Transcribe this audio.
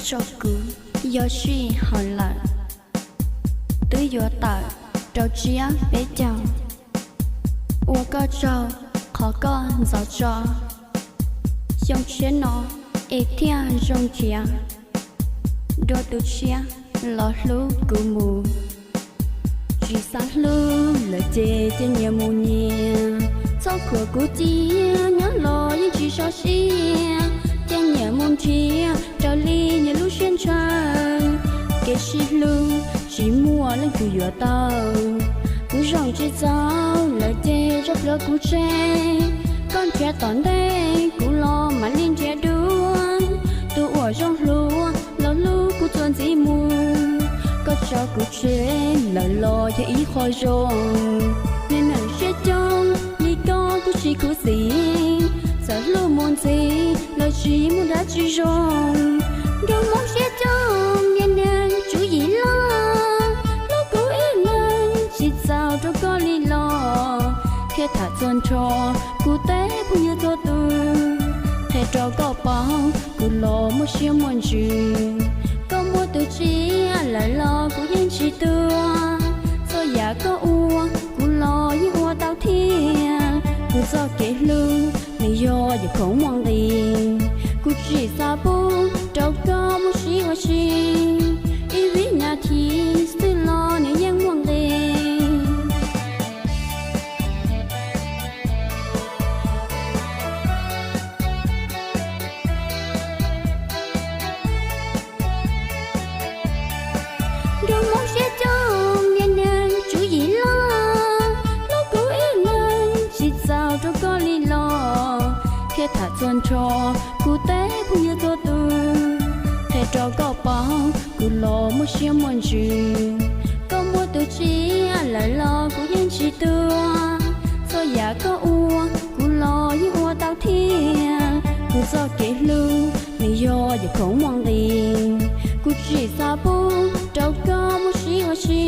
Tso kuv yog sij hawm lawm, twb yuav tawm rau tsiab peb caug. Ua koj tsaug qhov koj ntxov tso, xyoo tshiab no es thiaj zoo nrhiav dua tus tshiab los hlub kuv mus. Tsis xav hlub lawm ces cia nyias mus nyias, txhob khuam kuv cia, nyob los yeej tsis so siab. Cia nyias mus nrhiav raws li nyias lub siab ntshaw, kev sib hlub tsis muaj leej twg yuav tau. Kuv zoo tsis txaus lawm ces tso plhuav kuv tseg, koj nrhiav tom ntej kuv los mam li nrhiav dua. Tus uas zoo hluas los hlub kuv txuas ntxiv mus, koj tso kuv tseg lawm los yog ib qho zoo. Niag neeg siab coob li koj kuj tsis khuv xim, txawm hlub mus ntxiv los tsis muaj dab tsi zoo. Nraug Hmoob siab coob niag neeg tswv yim loj, hlub kuv ib leeg tsis txaus rau koj li los, thiaj tham txhua nrho kuv tej phooj ywg txhua tus. Qhia rau koj paub kuv los muaj siab muaj ntsws, koj muaj tus tshiab lawm los kuv yeej tsis tuag. Txhua yam koj ua kuv los yeej ua tau thiab, kuv txoj kev hlub nws yog yam khoom muaj nqis. Kuv tsis xav pub rau koj muaj siab ua si, ib vib nyas this xwb los nws yeej muaj nqis. Nraug Hmoob siab coob niag neeg tswv yim loj, hlub kuv ib leeg tsis txaus rau koj li los, thiaj tham txhua nrho kuv tej phooj ywg txhua tus. Qhia rau koj paub kuv los muaj siab muaj ntsws, koj muaj tus tshiab lawm los kuv yeej tsis tuag. Txhua yam koj ua kuv los yeej ua tau thiab, kuv txoj kev hlub nws yog yam khoom muaj nqis. Kuv tsis xav pub rau koj muaj siab ua si,